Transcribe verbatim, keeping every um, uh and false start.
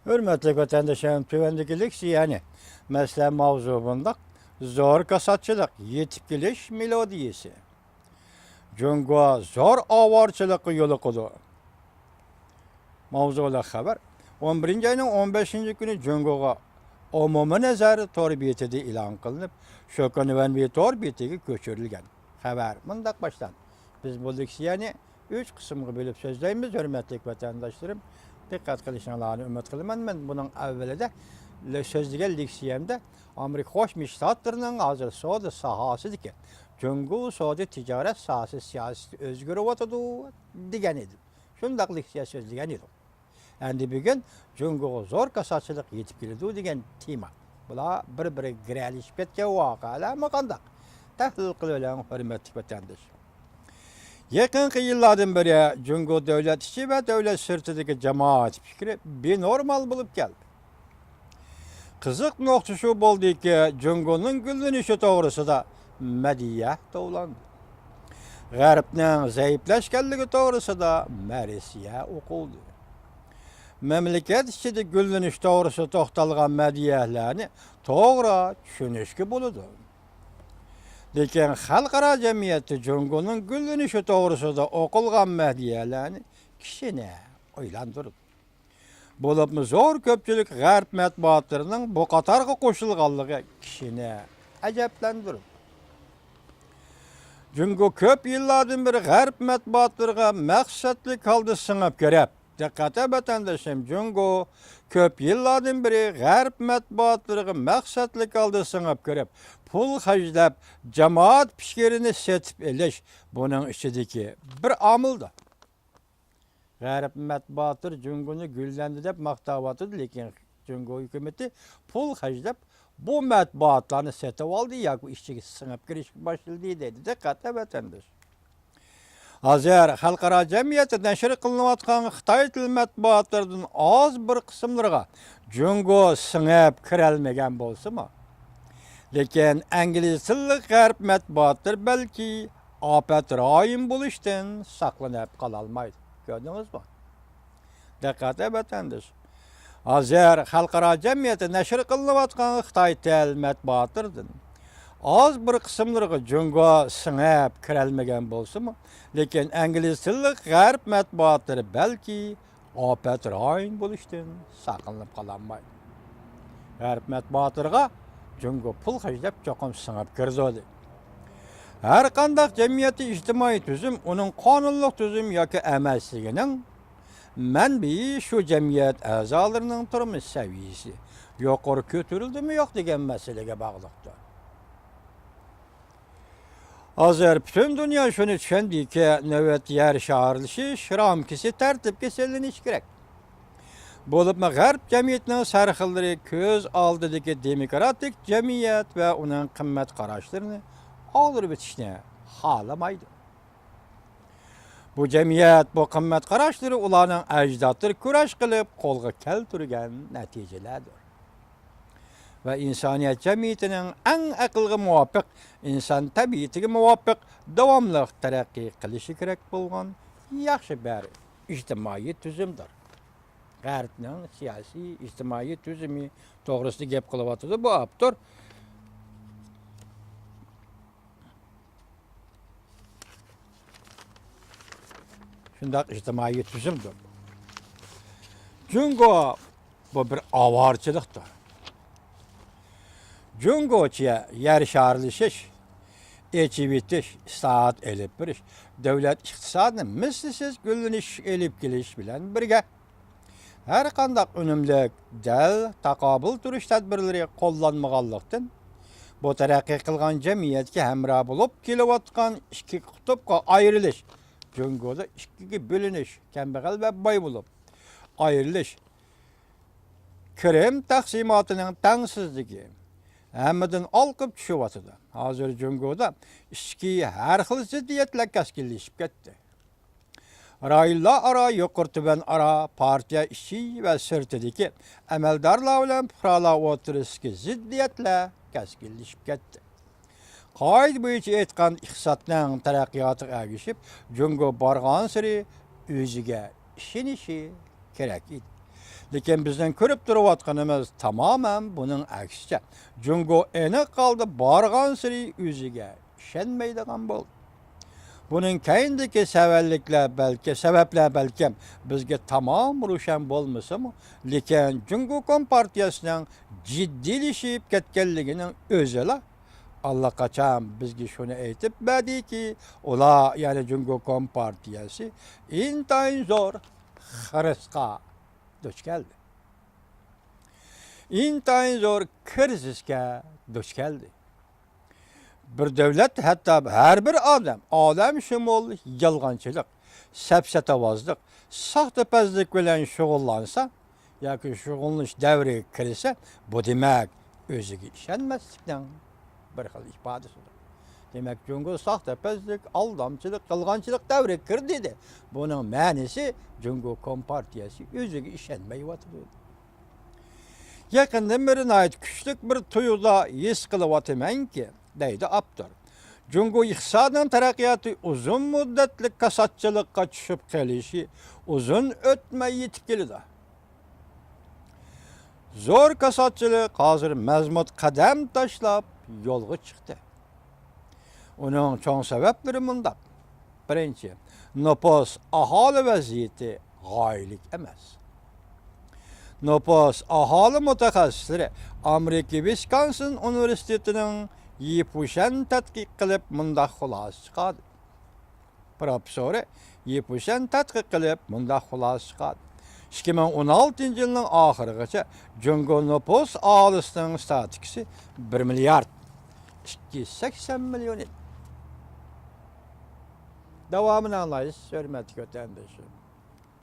ھۆرمەتلىك ۋەتەنداشلىرىم، تۆۋەندىكى لېكسىيەنى، مەسىلەن، ماۋزۇ بۇنداق: زور كاساتچىلىق يېتىپ كېلىش مېلودىيىسى. جۇڭگو زور ئاۋارىچىلىققا يولۇقىدۇ. ماۋزۇلۇق خەۋەر: ئون بىرىنچى ئاينىڭ ئون بەشىنچى كۈنى جۇڭگوغا ئومۇمىي نەزەر تور بېتىدە ئېلان قىلىنىپ، شوكۇن ۋەنۋى تور بېتىگە كۆچۈرۈلگەن. خەۋەر مۇنداق باشلاندى. بىز بۇ لېكسىيەنى ئۈچ قىسىمغا بۆلۈپ سۆزلەيمىز، ھۆرمەتلىك ۋەتەنداشلىرىم. دىققەت قىلىشىڭلارنى ئۈمىد قىلىمەن. مەن بۇنىڭ ئەۋۋىلىدە لە-، سۆزلىگەن لېكسىيەمدە ئامېرىكا قوشما شتاتلىرىنىڭ ھازىر سودا ساھەسىدىكى جۇڭگو سودا تىجارەت ساھەسى سىياسىتى ئۆزگىرىۋاتىدۇ دېگەن ئىدىم. شۇنداق لېكسىيە سۆزلىگەن ئىدۇق. ئەمدى بۈگۈن جۇڭگوغا زور كاساتچىلىق يېتىپ كېلىدۇ دېگەن تېما. بۇلار بىر-بىرىگە گىرەلىشىپ كەتكەن ۋەقەلەرمۇ قانداق؟ تەھلىل قىلىۋېلىڭ، ھۆرمەتلىك ۋەتەنداش. يېقىنقى يىللاردىن بېرى جۇڭگو دۆلەت ئىچى ۋە دۆلەت سىرتىدىكى جامائەت پىكرى بىنورمال بولۇپ كەلدى. قىزىق نۇقتا شۇ بولدىكى، جۇڭگونىڭ گۈللىنىشى توغرىسىدا مەدھىيە توۋلاندى. غەربنىڭ زەئىپلەشكەنلىكى توغرىسىدا مەرسىيە ئوقۇلدى. مەملىكەت ئىچىدە گۈللىنىش توغرىسىدا توختالغان مەدھىيەلەرنى توغرا چۈشىنىشكە بولىدۇ. لېكىن خەلقئارا جەمئىيەتتە جۇڭگونىڭ گۈللىنىشى توغرىسىدا ئوقۇلغان مەدھىيەلەرنى كىشىنى ئويلاندۇرىدۇ. بولۇپمۇ زور كۆپچىلىك غەرب مەتبۇئاتلىرىنىڭ بۇ قاتارغا قوشۇلغانلىقى كىشىنى ئەجەبلەندۈرىدۇ. جۇڭگو كۆپ يىللاردىن بېرى غەرب مەتبۇئاتلىرىغا مەقسەتلىك ھالدا سىڭىپ كىرىپ، دىققەت ۋەتەنداشلىرىم، جۇڭگو كۆپ يىللاردىن بېرى غەرب مەتبۇئاتلىرىغا مەقسەتلىك ھالدا سىڭىپ كىرىپ، پۇل خەجلەپ، جامائەت پىكرىنى سېتىپ ئېلىش بۇنىڭ ئىچىدىكى بىر ئامىلدۇر. غەرب مەتبۇئاتلىرى جۇڭگونى گۈللەندى دەپ ماختاۋاتىدۇ، لېكىن جۇڭگو ھۆكۈمىتى پۇل خەجلەپ بۇ مەتبۇئاتلارنى سېتىۋالدى ياكى ئىچىگە سىڭىپ كىرىشكە باشلىدى دەيدۇ. دىققەت ۋەتەنداش. ھازىر خەلقئارا جەمئىيەتتە نەشر قىلىنىۋاتقان خىتاي تىل مەتبۇئاتلىرىدىن ئاز بىر قىسىملىرىغا جۇڭگو سىڭىپ كىرەلمىگەن بولسىمۇ، لېكىن ئىنگلىز تىللىق غەرب مەتبۇئاتلىرى بەلكى ئاپەت رايون بولۇشتىن ساقلىنىپ قالالمايدۇ. كۆردىڭىزمۇ؟ دىققەت ۋەتەنداش. ھازىر خەلقئارا جەمئىيەتتە نەشر قىلىنىۋاتقان خىتاي تىل مەتبۇئاتلىرىدىن ئاز بىر قىسىملىرىغا جۇڭگو سىڭىپ كىرەلمىگەن بولسىمۇ، لېكىن ئىنگلىز تىللىق غەرب مەتبۇئاتلىرى بەلكى ئاپەت رايون بولۇشتىن ساقلىنىپ قالالمايدۇ. غەرب مەتبۇئاتلىرىغا جۇڭگو پۇل خەجلەپ چوقۇم سىڭىپ كىرىدۇ. ھەر قانداق جەمئىيەتتە ئىجتىمائىي تۈزۈم ئۇنىڭ قانۇنلۇق تۈزۈم ياكى ئەمەسلىكىنىڭ مەنبىيى شۇ جەمئىيەت ئەزالىرىنىڭ تۇرمۇش سەۋىيەسى يۇقىرى كۆتۈرۈلدىمۇ يوق دېگەن مەسىلىگە باغلىقتۇر. ھازىر پۈتۈن دۇنيا شۇنى چۈشەندىكى، نۆۋەتتە يەر شارلىشىش رامكىسى تەرتىپكە سېلىنىشى كېرەك. بولۇپمۇ غەرب جەمئىيىتىنىڭ سەرخىللىرى كۆز ئالدىدىكى دېموكراتىك جەمئىيەت ۋە ئۇنىڭ قىممەت قاراشلىرىنى ئاغدۇرۇۋېتىشنى خالىمايدۇ. بۇ جەمئىيەت بۇ قىممەت قاراشلىرى ئۇلارنىڭ ئەجدادلىرى كۈرەش قىلىپ قولغا كەلتۈرگەن نەتىجىلەردۇر. ۋە ئىنسانىيەت جەمئىيىتىنىڭ ئەڭ ئەقىلگە مۇۋاپىق، ئىنسان تەبىئىتىگە مۇۋاپىق، داۋاملىق تەرەققىي قىلىشى كېرەك بولغان ياخشى بىر ئىجتىمائىي تۈزۈمدۇر. غەربنىڭ سىياسىي، ئىجتىمائىي تۈزۈمى توغرىسىدا گەپ قىلىۋاتىدۇ بۇ ئاپتور. شۇنداق ئىجتىمائىي تۈزۈمدۇر. جۇڭگو بۇ بىر ئاۋارىچىلىقتۇر. جۇڭگوچە يەر شارلىشىش، ئېچىۋېتىش، ئىسلاھات ئېلىپ بېرىش، دۆلەت ئىقتىسادىنى مىسلىسىز گۈللىنىش ئېلىپ كېلىش بىلەن بىرگە، ھەر قانداق ئۈنۈملۈك، دەل، تاقابىل تۇرۇش تەدبىرلىرى قوللانمىغانلىقتىن، بۇ تەرەققىي قىلغان جەمئىيەتكە ھەمراھ بولۇپ كېلىۋاتقان ئىككى قۇتۇپقا ئايرىلىش، جۇڭگودا ئىككىگە بۆلۈنۈش، كەمبەغەل ۋە باي بولۇپ ئايرىلىش، كىرىم تەقسىماتىنىڭ تەڭسىزلىكى ھەممىدىن ئالقىپ چۈشۈۋاتىدۇ. ھازىر جۇڭگودا ئىچكى ھەر خىل زىددىيەتلەر كەسكىنلىشىپ كەتتى. رايونلار ئارا، يۇقىرى تۆۋەن ئارا، پارتىيە ئىچى ۋە سىرتىدىكى ئەمەلدارلار بىلەن پۇقرالار ئوتتۇرىسىدىكى زىددىيەتلەر كەسكىنلىشىپ كەتتى. قائىدە بويىچە ئېيتقان، ئىقتىسادنىڭ تەرەققىياتىغا ئەگىشىپ، جۇڭگو بارغانسېرى ئۆزىگە ئىشىنىشى كېرەك ئىدى. لېكىن بىزنىڭ كۆرۈپ تۇرۇۋاتقىنىمىز تامامەن بۇنىڭ ئەكسىچە. جۇڭگو ئېنىق ھالدا بارغانسېرى ئۆزىگە ئىشەنمەيدىغان بولدى. بۇنىڭ كەينىدىكى سەۋەنلىكلەر بەلكى، سەۋەبلەر بەلكىم بىزگە تامام روشەن بولمىسىمۇ، لېكىن جۇڭگو كومپارتىيەسىنىڭ جىددىيلىشىپ كەتكەنلىكىنىڭ ئۆزىلا ئاللىقاچان بىزگە شۇنى ئېيتىپ بەردىكى، ئۇلار، يەنى جۇڭگو كومپارتىيەسى ئىنتايىن زور خىرىسقا دۇچ كەلدى. ئىنتايىن زور كىرىزىسكە دۇچ كەلدى. بىر دۆلەت، ھەتتا ھەر بىر ئادەم، ئادەم شۇمۇل يالغانچىلىق، سەپسەتىۋازلىق، ساختىپەزلىك بىلەن شۇغۇللانسا ياكى شۇغۇللىنىش دەۋرىگە كىرسە، بۇ دېمەك ئۆزىگە ئىشەنمەسلىكنىڭ بىر خىل ئىپادىسىدۇر. دېمەك، جۇڭگو ساختىپەزلىك، ئالدامچىلىق، يالغانچىلىق دەۋرىگە كىردى دېدى. بۇنىڭ مەنىسى جۇڭگو كومپارتىيەسى ئۆزىگە ئىشەنمەيۋاتىدۇ. يېقىندىن بېرى ناھايىتى كۈچلۈك بىر تۇيغۇدا ھېس قىلىۋاتىمەنكى، دەيدۇ ئاپتور، جۇڭگو ئىقتىسادىنىڭ تەرەققىياتى ئۇزۇن مۇددەتلىك كاساتچىلىققا چۈشۈپ قېلىشى ئۇزۇن ئۆتمەي يېتىپ كېلىدۇ. زور كاساتچىلىق ھازىر مەزمۇت قەدەم تاشلاپ يولغا چىقتى. ئۇنىڭ چوڭ سەۋەبلىرى مۇنداق. بىرىنچى، نوپۇس ئاھالە ۋەزىيىتى غايىلىك ئەمەس. نوپۇس ئاھالە مۇتەخەسسىسلىرى ئامېرىكا ۋىسكونسىن ئۇنىۋېرسىتېتىنىڭ يىپۇشەن تەتقىق قىلىپ مۇنداق خۇلاسە چىقاردى. پروفېسسورى يىپۇشەن تەتقىق قىلىپ مۇنداق خۇلاسە چىقاردى. ئىككى مىڭ ئون ئالتىنچى يىلنىڭ ئاخىرىغىچە جۇڭگو نوپۇس ئاھالىسىنىڭ ستاتىكىسى بىر مىليارد ئىككى يۈز سەكسەن مىليون ئىدى. داۋامىنى ئاڭلايسىز، ھۆرمەتلىك ۋەتەنداشلىرىم.